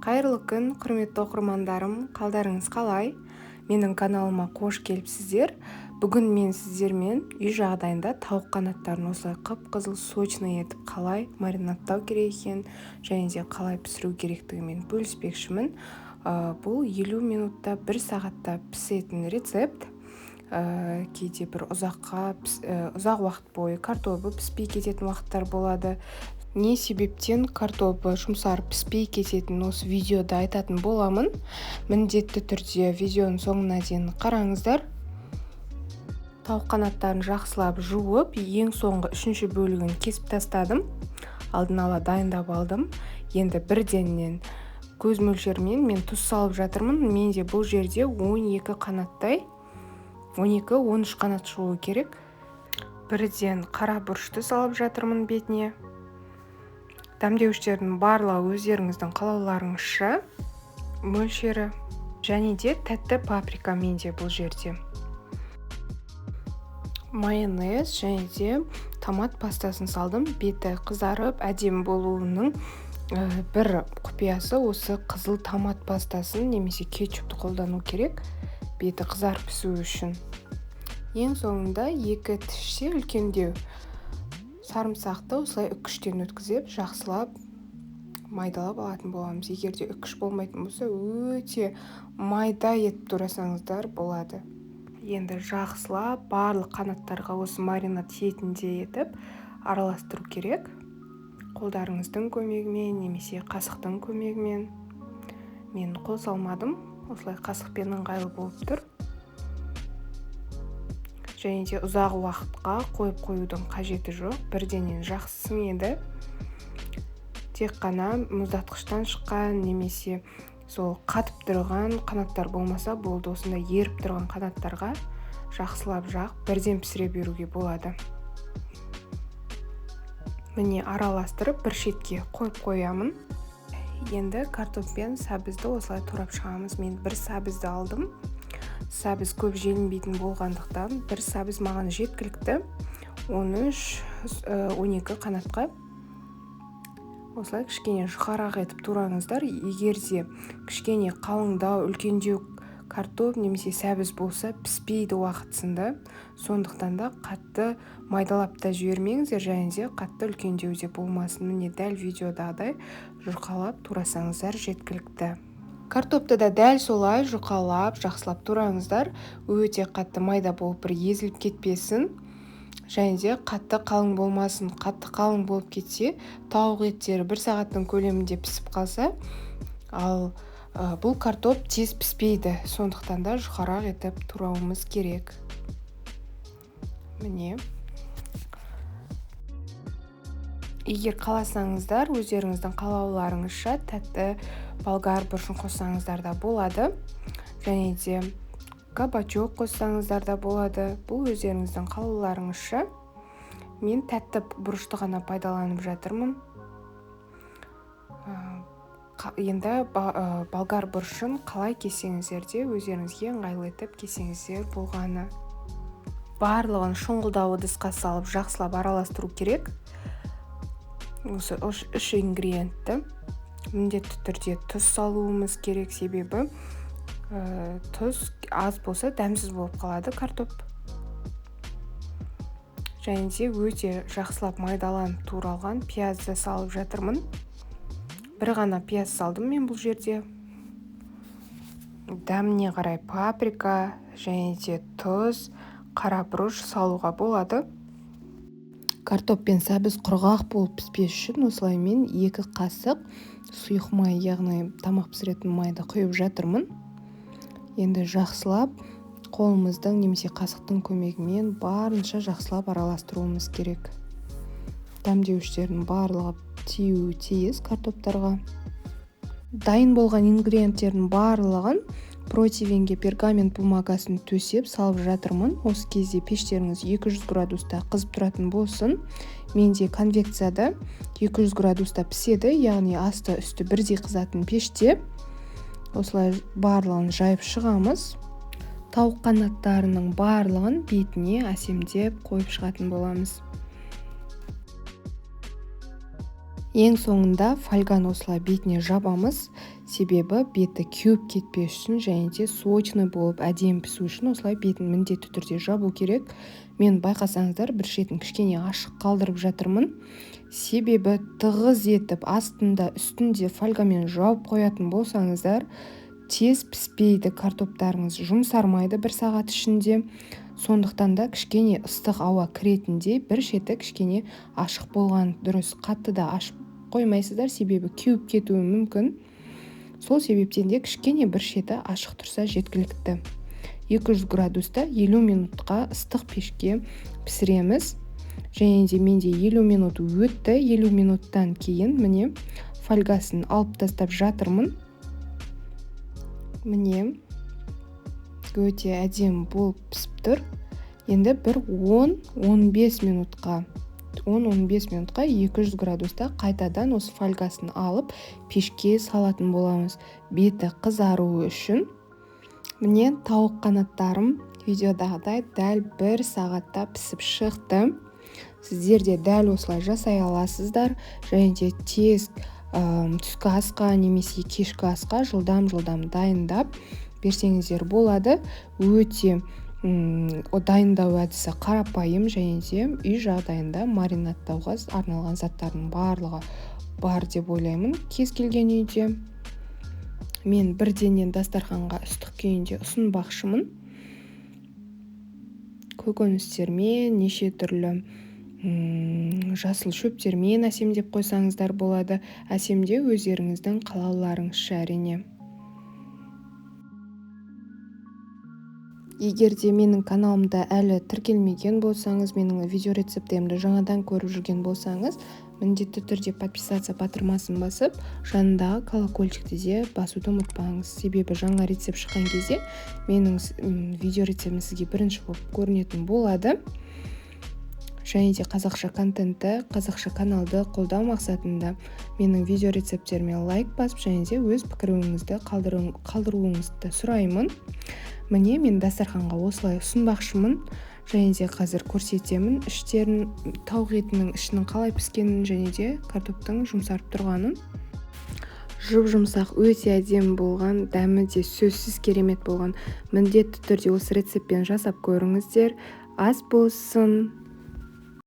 Қайырлы күн, құрметті оқырмандарым, қалдарыңыз қалай? Менің каналыма қош келіпсіздер. Бүгін мен сіздермен үй жағдайында тауық қанаттарын осылай қып-қызыл сочный етіп қалай маринадтау керек екен және де қалай пісіру керектігімен бөліспекшімін. Бұл 50 минутта, 1 сағатта пісетін рецепт. Кейде бір ұзақ уақыт бойы картобы піспей кететін уақыттар болады. Не себептен картобы жұмсарып піспей кететінін осы видеода айтатын боламын. Міндетті түрде видеоның соңына дейін қараңыздар. Тауық қанаттарын жақсылап жуып, ең соңғы үшінші бөлігін кесіп тастадым. Алдын ала дайындап алдым. Енді бірденнен көз мөлшерімен мен тұз салып жатырмын. Менде бұл жерде 12 қанаттай, 12-13 қанат шығуы керек. Бірден қара бұрышты салып жатырмын бетіне. Дәмдеуіштердің барлығы өздеріңіздің қалауларыңызша мөлшері. Және де тәтті паприка менде бұл жерде. Майонез және де томат пастасын салдым. Беті қызарып әдемі болуының бір құпиясы осы қызыл томат пастасын немесе кетчупті қолдану керек, беті қызарып пісу үшін. Ең соңында 2 тісше үлкендеу сарымсақты осылай үкіштен өткізіп, жақсылап майдалап алатын боламыз. Егер де үкіш болмайтын болса, өте майда етіп турасаңыздар болады. Енді жақсылап барлық қанаттарға осы маринад тиетіндей етіп араластыру керек. Қолдарыңыздың көмегімен немесе қасықтың көмегімен. Мен қол салмадым, осылай қасықпен ыңғайлы болып тұр. Және де ұзақ уақытқа қойып қоюдың қажеті жоқ, бірденен жақсы сіңеді. Тек қана мұздатқыштан шыққан немесе сол қатып тұрған қанаттар болмаса болды, осындай еріп тұрған қанаттарға жақсылап жағып бірден пісіре беруге болады. Міне, араластырып бір шетке қойып қоямын. Енді картоп пен сәбізді осылай турап шығамыз. Мен бір сәбізді алдым. Сәбіз көп желінбейтін болғандықтан бір сәбіз маған жеткілікті. 13-12 қанатқа осылай кішкене жұқарақ етіп тураңыздар. Егер де кішкене қалыңдау, үлкендеу картоп немесе сәбіз болса, піспейді уақытысында. Сондықтан да қатты майдалап та жібермеңіздер, және де қатты үлкендеу де болмасын. Міне, дәл видеодағыдай жұқалап турасаңыздар жеткілікті. Картопты да дәл солай жұқалап, жақсылап тураңыздар. Өте қатты майда болып бір езіліп кетпесін. Және де қатты қалың болмасын. Қатты қалың болып кетсе, тауық еттері бір сағаттың көлемінде пісіп қалса, ал бұл картоп тез піспейді. Сондықтан да жұқарақ етіп турауымыз керек. Міне. Егер қаласаңыздар, өздеріңіздің қалауларыңызша тәтті болгар бұрышын қоссаңыздар да болады. Және де кабачок қоссаңыздар да болады. Бұл өздеріңіздің қалауларыңызша. Мен тәтті бұрышты ғана пайдаланып жатырмын. Енді болгар бұрышын қалай кессеңіздер де өздеріңізге ыңғайлы етіп кессеңіздер болғаны. Барлығын шұңғылдау ыдысқа салып жақсылап араластыру керек. Осы үш ингредиентті міндетті түрде тұз салуымыз керек, себебі тұз аз болса дәмсіз болып қалады картоп. Және де өте жақсылап майдаланып туралған пиязды салып жатырмын. Бір ғана пияз салдым мен бұл жерде. Дәміне қарай паприка және де тұз, қара бұрыш салуға болады. Картоп пен сәбіз құрғақ болып піспес үшін осылай мен 2 қасық сұйық май, яғни тамақ пісіретін майды құйып жатырмын. Енді жақсылап қолымыздың немесе қасықтың көмегімен барынша жақсылап араластыруымыз керек. Дәмдеуіштердің барлығы тиюі тиіс картоптарға. Дайын болған ингредиенттердің барлығын противенге пергамент бумагасын төсеп салып жатырмын. Осы кезде пештеріңіз 200 градуста қызып тұратын болсын. Менде конвекцияда 200 градуста піседі, яғни асты үсті бірдей қызатын пеште. Осылай барлығын жайып шығамыз. Тауық қанаттарының барлығын бетіне әсемдеп қойып шығатын боламыз. Ең соңында фольганы осылай бетіне жабамыз, себебі беті кеуіп кетпес үшін және де сочный болып әдемі пісу үшін осылай бетін міндетті түрде жабу керек. Мен байқасаңыздар, бір шетін кішкене ашық қалдырып жатырмын, себебі тығыз етіп астында үстінде фольгамен жауып қоятын болсаңыздар, тез піспейді, картоптарыңыз жұмсармайды бір сағат ішінде. Сондықтан да кішкене ыстық ауа кіретіндей бір шеті кішкене ашық болған дұрыс. Қатты да ашып қоймайсыздар, себебі кеуіп кетуі мүмкін. Сол себептен де кішкене бір шеті ашық тұрса жеткілікті. 200 градуста 50 минутқа ыстық пешке пісіреміз. Және де менде 50 минут өтті. 50 минуттан кейін міне фольгасын алып тастап жатырмын. Міне өте әдемі болып пісіп тұр. Енді бір 10-15 минутқа 10-15 минутқа 200 градуста қайтадан осы фольгасын алып пешке салатын боламыз, беті қызаруы үшін. Міне, тауық қанаттарым видеодағыдай дәл бір сағатта пісіп шықты. Сіздер де дәл осылай жасай аласыздар және де тез түскі асқа немесе кешкі асқа жылдам-жылдам дайындап берсеңіздер болады. Өте дайындау әдісі қарапайым және де үй жағдайында маринадтауға арналған заттардың барлығы бар деп ойлаймын кез келген үйде. Мен бірденен дастарханға ыстық күйінде ұсынбақшымын. Көкөністермен, неше түрлі жасыл шөптермен әсемдеп қойсаңыздар болады. Әсемдеу өздеріңіздің қалауларыңызша, әрине. Егер де менің каналымда әлі тіркелмеген болсаңыз, менің видео рецепттерімді жаңадан көріп жүрген болсаңыз, міндетті түрде подписаться батырмасын басып, жанындағы колокольчикті де басуды ұмытпаңыз. Себебі жаңа рецепт шыққан кезде менің видео рецептім сізге бірінші болып көрінетін болады. Және де қазақша контентті, қазақша каналды қолдау мақсатында менің видео рецепттеріме лайк басып және де өз пікіріңізді қалдыруыңызды сұраймын. Міне, мен дастарханға осылай ұсынбақшымын және де қазір көрсетемін іштерін, тауық етінің ішінің қалай піскенін және де картоптың жұмсарып тұрғанын. Жұп-жұмсақ, өте әдемі болған, дәмі де сөзсіз керемет болған. Міндетті түрде осы рецептпен жасап көріңіздер. Ас болсын!